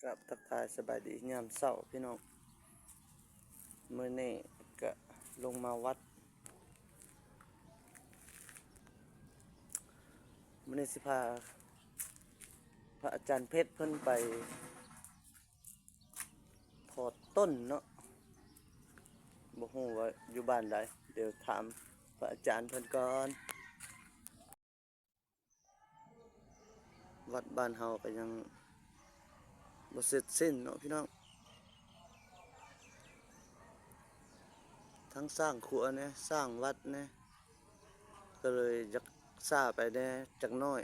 ກາບທັກທາຍສະບາຍດີຍາມເຊົ້າພີ່ນ້ອງ, ມື້ນີ້ກະລົງມາວັດ. ມື້ນີ້ຊິພາພະອາຈານເພັດເພິ່ນໄປຖອດຕົ້ນເນາະ, ບໍ່ຮູ້ວ່າຢູ່ບ້ານໃດ, ດຽວຖາມພະອາຈານເພິ່ນກ່ອນ. ວັດບ້ານເຮົາກໍຍັງບໍ່ເສັດສິ້ນເນາະພີ່ນ້ອງ, ທັງສ້າງຂົວແດ່ ສ້າງວັດແດ່ ກໍເລີຍຢາກຊ້າໄປແດ່ຈັກໜ້ອຍ.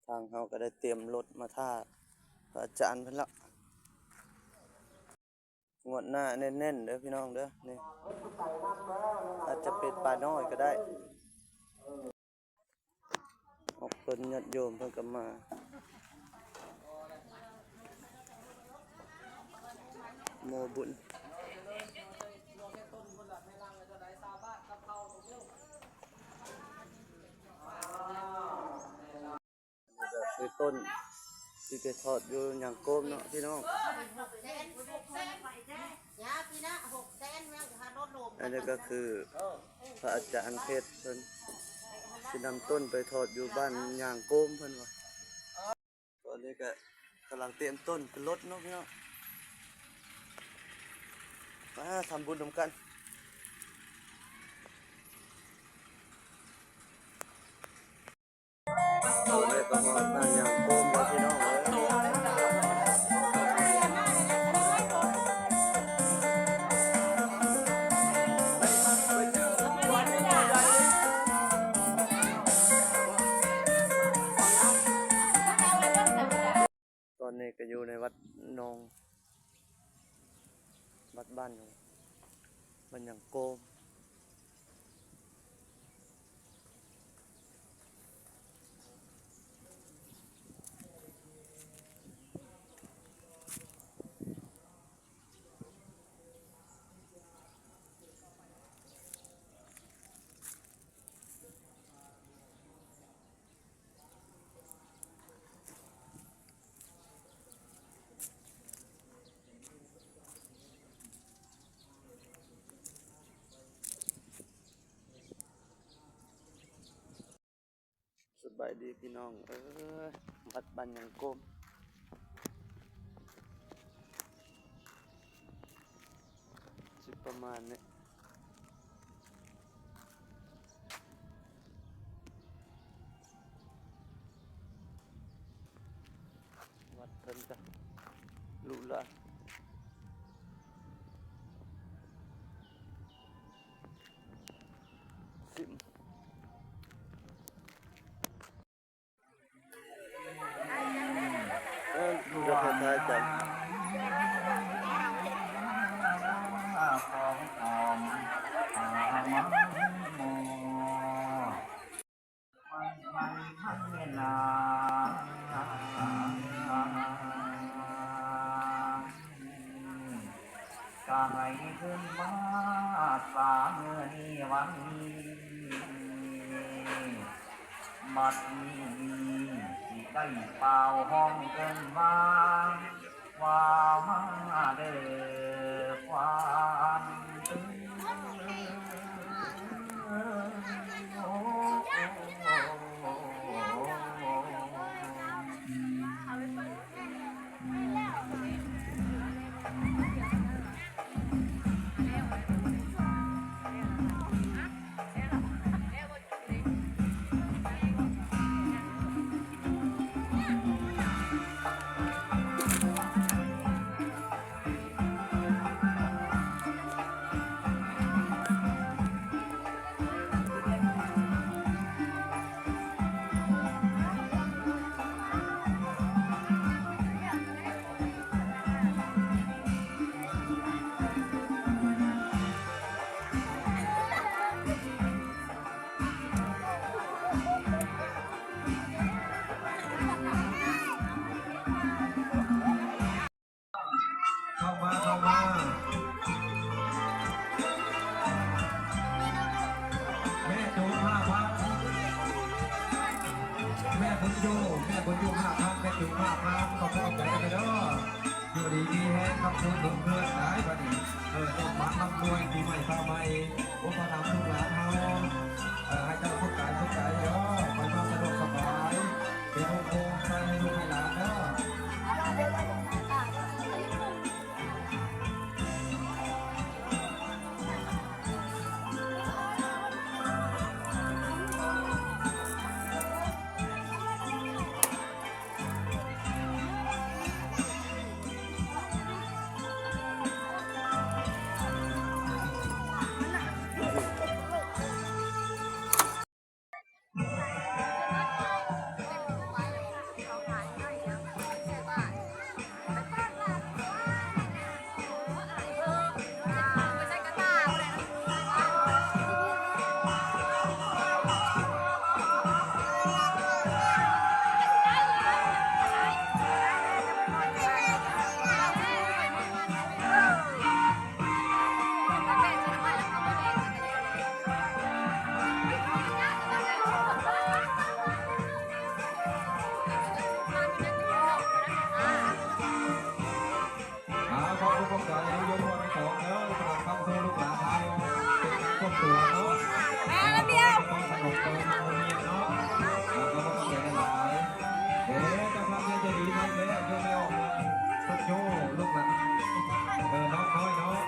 ທາງເຮົາກໍໄດ້ຕຽມລົດມາຖ້າພະອາຈານເພິ່ນລະ. ງວດໜ້າແໜ້ນໆເດີພີ່ນ້ອງເດີ, ນີ້ອາດຈະເປັນປານ້ອຍກໍໄດ້. ອອກຕົນຍາດໂຍມເພິ່ນກໍມາ ໂມບຸນ. ນີ້ກໍຄືຕົ້ນທີ່ໄປຖອດຢູ່ຍາງໂກມເນາະພີ່ນ້ອງ. ອັນນີ້ກໍຄືພະອາຈານເພັດເພິ່ນຊິນຳຕົ້ນໄປຖອດຢູ່ບ້ານຍາງໂກມເພິ່ນວ່າ. ຕອນນີ້ກໍກຳລັງຕຽມຕົ້ນຂຶ້ນລົດເນາະພີ່ນ້ອງ, ມາທຳບຸນນຳກັນ. ໂອ້ຍ ກໍຮອດບ້ານຍາງໂກມແລ້ວພີ່ນ້ອງເອີຍ. ຕອນນີ້ກໍຢູ່ໃນວັດໜອງ ວັດບ້ານ ບ້ານຍາງໂກມ. ສະບາຍດີພີ່ນ້ອງເອີຍ, ວັດບ້ານຍາງໂກມ ຊິປະມານນີ້. ວັດເພິ່ນກະຫຼູຫຼາ. ເອີ ເດີນທາງໄກ. ກະໃຫ້ຂຶ້ນມາສາມື້ນີ້ວັນນີ້ ບັດນີ້ຊິໄດ້ປ່າວຮ້ອງເອີ້ນວ່າ ວ່າມາເດີຄວາມເອີຍ. ເ ເພິ່ນເດີນເຮືອນໄດ້ບັດນີ້ ເອີ ລົມໝາກລຳລວຍ ປີໃໝ່ຟ້າໃໝ່ ອຸປະຖຳລູກຫຼານເຮົາ ເອີ ໃຫ້ເຈົ້າສຸກກາຍສຸກໃຈເດີ ຂໍໃຫ້ເຈົ້າສະດວກສະບາຍ ເປັນໂຮມໂພມໃສ່ໃຫ້ລູກໃຫ້ຫຼານເດີ. ອ່າ ຂໍຂອບໃຈໂຍມພໍ່ທັງສອງເດີ ສຳລັບຄຳຊົມລູກຫຼານເຮົາ ເປັນການຄວບຕົວເນາະ ແມ່ລະບຽບ ຄວາມສະຫງົບໃນໂຮງຮຽນເນາະ ອ່າ ກໍຂໍຂອບໃຈຫຼາຍໆ ເອີ ເຈົ້າພາບໃຫຍ່ໃຈດີມາແລ້ວ ໂຍມແມ່ອອກເມືອງ ສຸກໂຍ ລູກຫຼານ ເອີ ນ້ອງນ້ອຍເນາະ.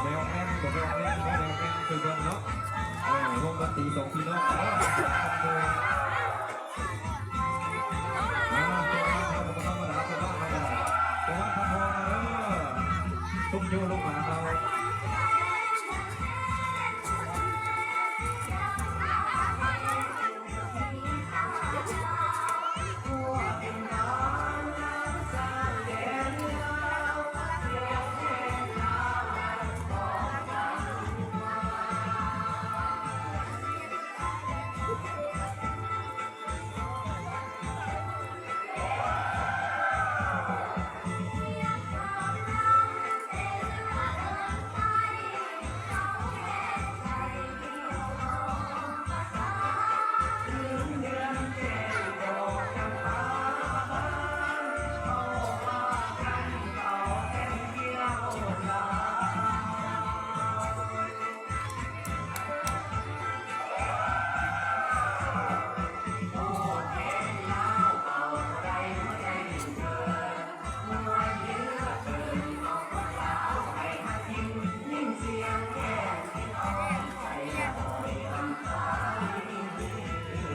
ແມວແອນ ບໍ່ແມ່ນແອນ ແມວແອນຄືກັນເນາະ ເອີ ວົງດົນຕີສອງພີ່ນ້ອງ ເອີ ອ່າ ຕົວເຮົາກໍບໍ່ທຳມະດາ ຕົວເຮົາກໍບໍ່ທຳມະດາ ຕົວເຮົາພັນທອງເດີ ທຸກຢູ່ລູກຫຼານເຮົາ.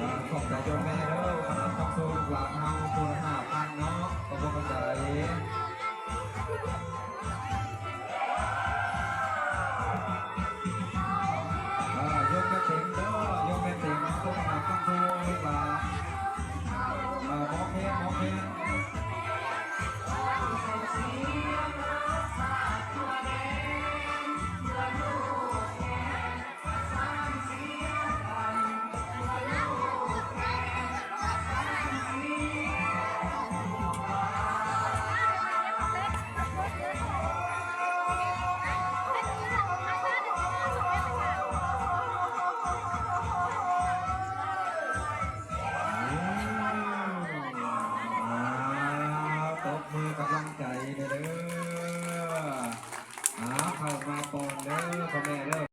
ອ່າ ຂອບໃຈໂຍມແມ່ເດີ ສຳລັບຄຳຊົມລູກຫຼານເຮົາ ຜູ້ລະຫ້າພັນເນາະ ຂອບໃຈ. ອ່າ ໂຍມແມ່ເຕັມເດີ ໂຍມແມ່ເຕັມ ໂທມາຫາຄຳໂທລູກຫຼານ ອ່າ ໝໍເຄນ ໝໍເຄນ. ອ່າ ຕົບມືກຳລັງໃຈແດ່ເດີ ອ່າ ເຂົ້າມາກ່ອນເດີ ພໍ່ແມ່ເດີ.